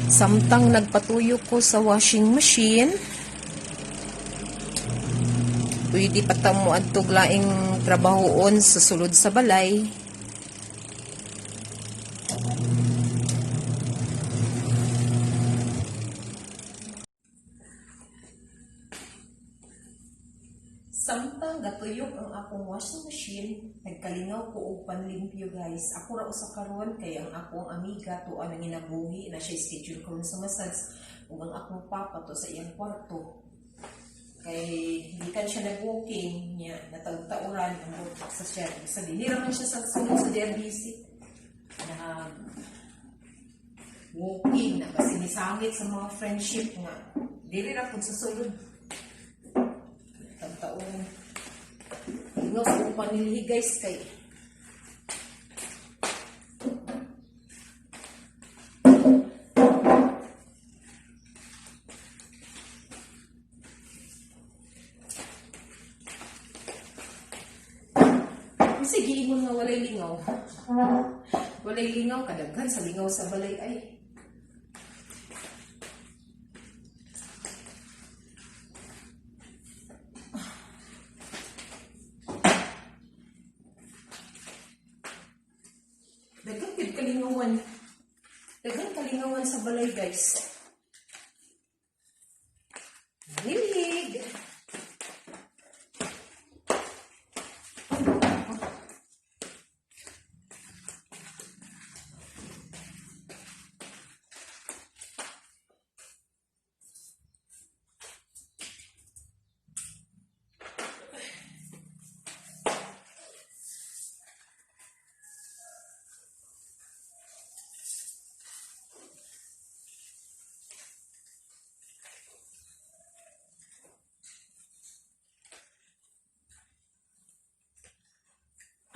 Samtang nagpatuyo ko sa washing machine, pwede pa ta mo adtog laing trabahoon sa sulod sa balay. Samtang gatuyok ang akong washing machine, nagkalingaw ko og panlimpyo, guys. Ako ra usa karon kay ang akong amiga tuwa nang ginabuhi na siya schedule karon sa massage ug ang akong papa to sa iyang kwarto. Kay gikan siya nag-walking niya, natawg-tauran ang sa siya. Sa dinhi ra man siya sa sulod sa DRBC. Na walking na kasi nisangit sa mga friendship nga dili ra pud sa sulod. Tagtaon. Ingaw sa akong panilhi, guys, kay sige, ingon nga walay lingaw. Walay lingaw, kadaghan sa lingaw sa balay ay. Daghan gyud kalingawan. Daghan kalingawan sa balay, guys. Nilhig.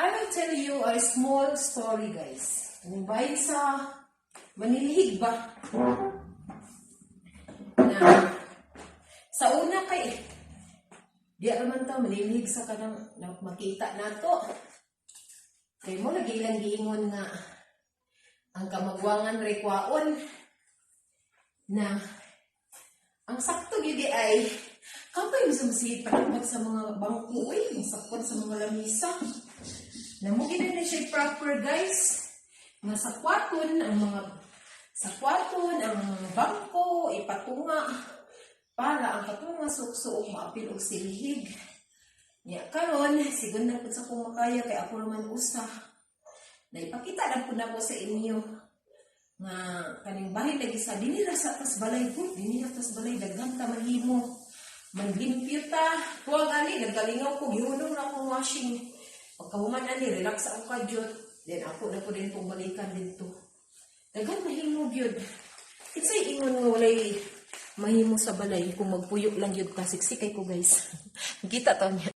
I will tell you a small story, guys. Kung bahin sa manilhig ba? Na sa una kay di raman ta manilhig sa kanang na makita nato. Kay mo lagi ilang giingon nga ang kamagwangan rekwaon na ang sakto gyud ay kapay mo sa masihit panakbat sa mga bangko uy, masakpan sa mga lamisa. Namo na siya proper, guys. Nga sa kwaton ang mga sa kwaton ang mga bangko ipatunga para ang katunga sukso og maapil og silhig. Nya karon sigon na pud sa kong makaya kay ako naman usa. Na ipakita na pud nako sa inyo nga kaning bahin lagi sa dinhi ra sa tas balay gud, dinhi ra tas balay, daghan ta mahimo. Manlimpyo ta. Tuwa gali nagkalingaw ko, gihunong na akong washing. Pagkahuman ani, relax ako kadyot. Then ako na ko din pong balikan dito. Daghan mahimo gyud. Kinsay ingon nga walay mahimo sa balay kung magpuyo lang gyud ta? Siksikay ko, guys. Kita to niya.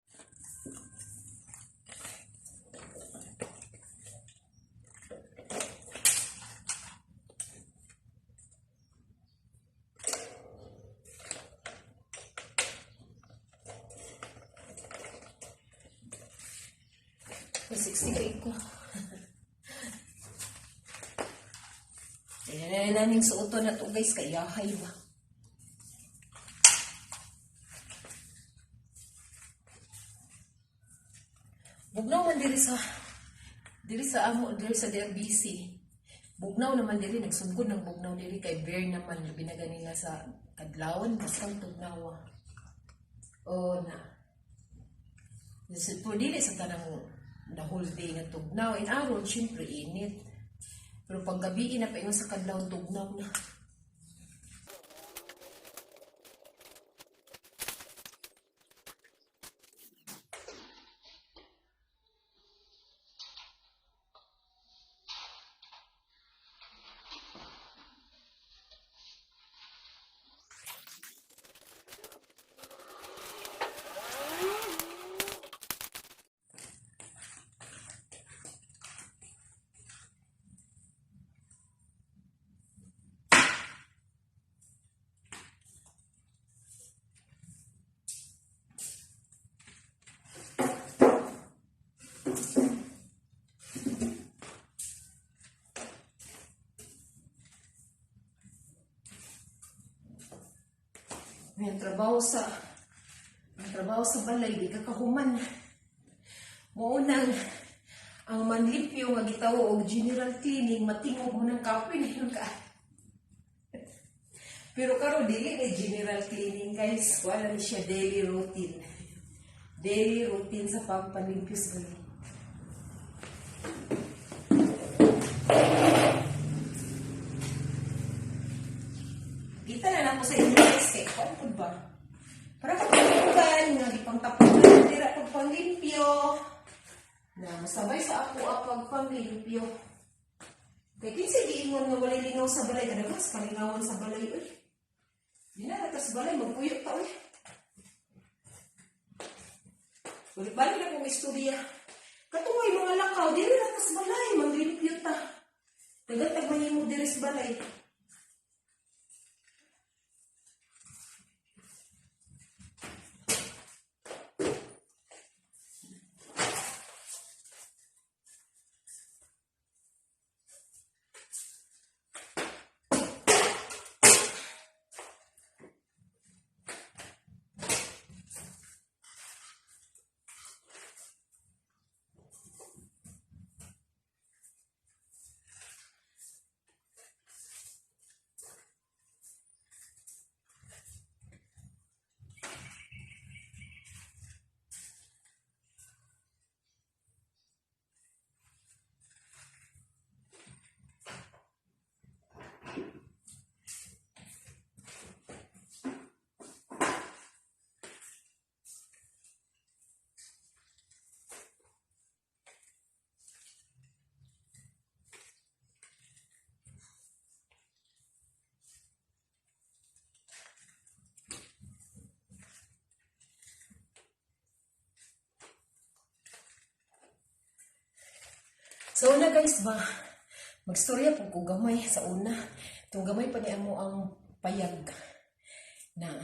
Siksikay ko. Ayan na naning suoto na to, guys, kay yahay ba. Bugnaw man diri sa amo, diri sa DRBC. Bugnaw naman diri, nagsugod ng bugnaw diri kay bear naman labi na ganina sa kadlawon basta tugnawa. O na. Pero dili sa tanang the whole day nga tugnaw. In aron, syempre init. Pero pag gabi na pa ingon sa kadlawon, tugnaw na. May ang trabaho sa balay di ka kahuman. Mao nang ang manlimpyo nga gitawo og general cleaning, matingog mo ng kapoy na ka. Pero karon dili ni general cleaning, guys, wala ni siya, daily routine. Daily routine sa pagpalimpyo sa balay. Kita na nako sa inyo, guys, kay kuan pud ba? Para katulungan nga gipangtapos na dira pagpanglimpyo. Na masabay sa ako ang pagpanglimpyo. Kay kinsa giingon nga walay lingaw sa balay, kadaghan sa kalingawan sa balay oy. Di na ta sa balay magpuyo ta oy. Balik-balik na kong istorya. Katong mga lakaw, diri ra ta sa balay, maglimpyo ta. Daghan tag mahimo diri sa balay. Sa una, guys, ba, magstorya po ko gamay sa una. Itong gamay pa ni amo ang payag na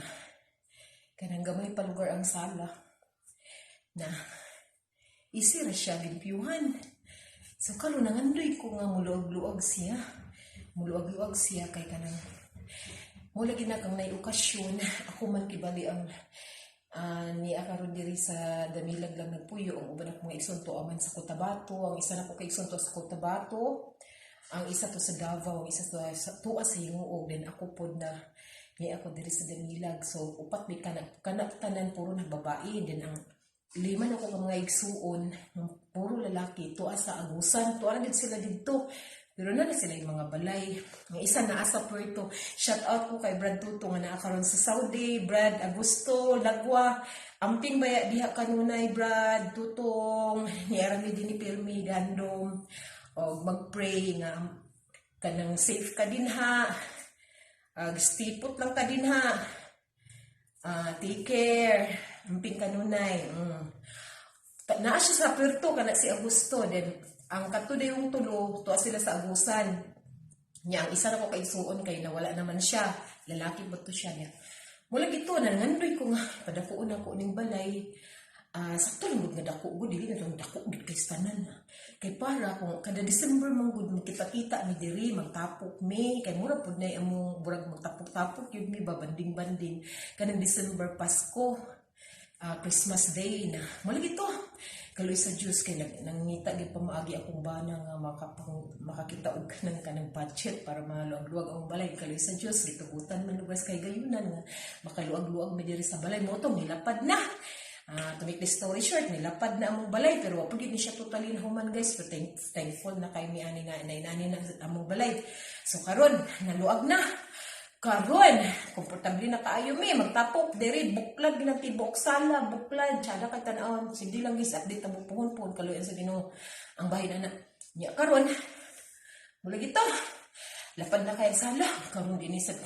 kanang gamay pa lugar ang sala na easy ra siya limpyuhan. So karon nangandoy ko nga muluag-luag siya. Muluag-luag siya kay kanang mo lagi na kang nay okasyon, ako man kibali ang niya karon diri sa Damilag lang nagpuyo. Ang uban ako mga igsoon aman sa Cotabato, ang isa nako kay igsoon sa Cotabato, ang isa to sa Davao, ang isa to sa tuwa sa Gingoog, then ako pod na niya ako diri sa Damilag. So upat mi kana kana tanan, puro na babae. Then ang lima na ko ka mga igsuon, puro lalaki, tuwa sa Agusan, tuwa na gid sila didto. Pero na na sila yung mga balay. Ang isa naa sa Puerto. Shout out ko kay Brad Tuto nga naa karon sa Saudi. Brad Agusto, Lagwa. Amping baya diha kanunay, Brad Tutong. Niara mi dinhi pirmi gandom. Og magpray nga kanang safe ka din ha. Stipot lang ka din ha. Take care. Amping kanunay. Naa siya sa Puerto kana si Augusto, then ang kato yung tulo tuwa sila sa Agusan. Nya ang isa na ko kaigsuon kay nawala naman siya, lalaki ba to siya niya. Mula gito nangandoy ko nga padakuon ako ning balay. Sakto lang gud nga dako gud, dili na lang dako gud kay tanan. Kay para kung kada December man gud magkita-kita mi diri, magtapok mi, kay mura pud nay among burag magtapok-tapok yun mi, babanding-banding kanang December, Pasko, Christmas Day na. Mula gito. Kaloy sa Diyos kay nangita gyud pamaagi akong bana nga makakita og kanang budget para maluag-luag ang balay. Kaloy sa Diyos gitugutan man lugas kay gayunan nga makaluag-luag mi diri sa balay mo tong nilapad na. To make the story short, nilapad na among balay pero wa pud gyud ni siya totally human, guys. Pero thankful na kay mi ani nga nainani na among balay. So karon naluag na. Karon, komportable na kaayo mi magtapok diri, buklad ginang tibuok sala, buklad, tsada kay tan-awon. Sige lang guys, update ta mo puhon-puhon, kaluyan sa Ginoo ang bahin ana. Nya karon, mula gito. Lapad na kay sala, karon dinhi sa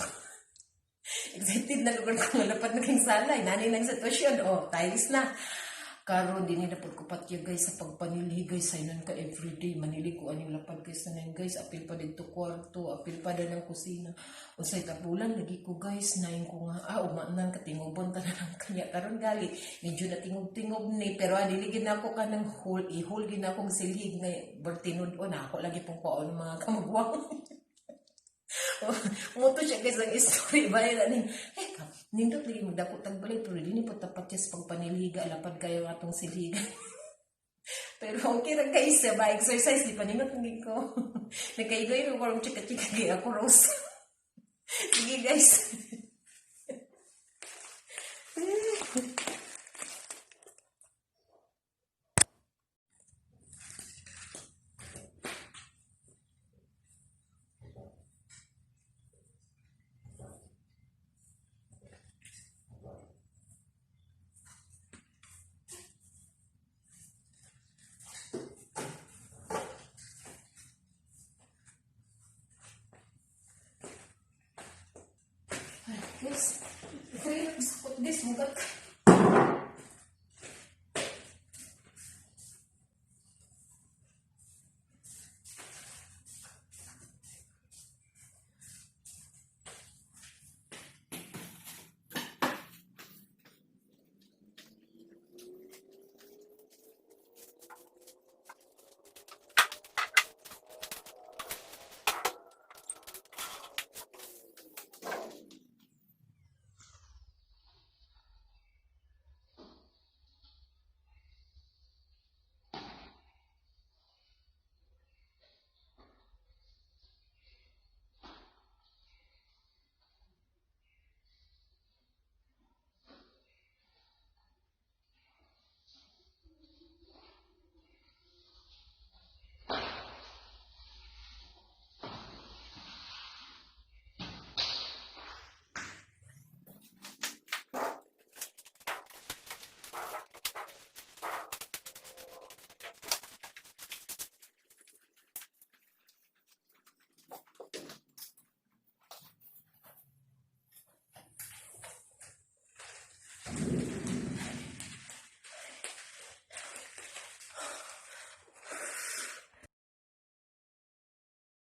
excited na lugar ko nga lapad na kay sala, inani lang sitwasyon, oh, tiles na. Karon dinhi na pud ko patya, guys, sa pagpanilhi, guys, saynon ka everyday manili ko aning lapad guys tanan, guys, apil pa didto kwarto, apil pa ng kusina. Unsay tabulan lagi ko, guys, naing ko nga uma nang katingobon tanan ang kanya karon gali medyo natingog-tingog ni, pero dili gid nako kanang whole i-whole gid na akong silhig na bertinud o na ako lagi pong kuon mga kamagwang. Mao to siya, guys, ang story ba nila ning eh nindot lagi magdako tag balay, pero dili po tapat siya sa pagpanilhiga, lapad kayo atong silhiga. Pero okay ra, guys, ba exercise di pa nindot lagi ko. Nagkaigoy ko karong chika-chika kay ako rose. Sige, guys. Ay, guys, ito yung sakot, guys, mugat.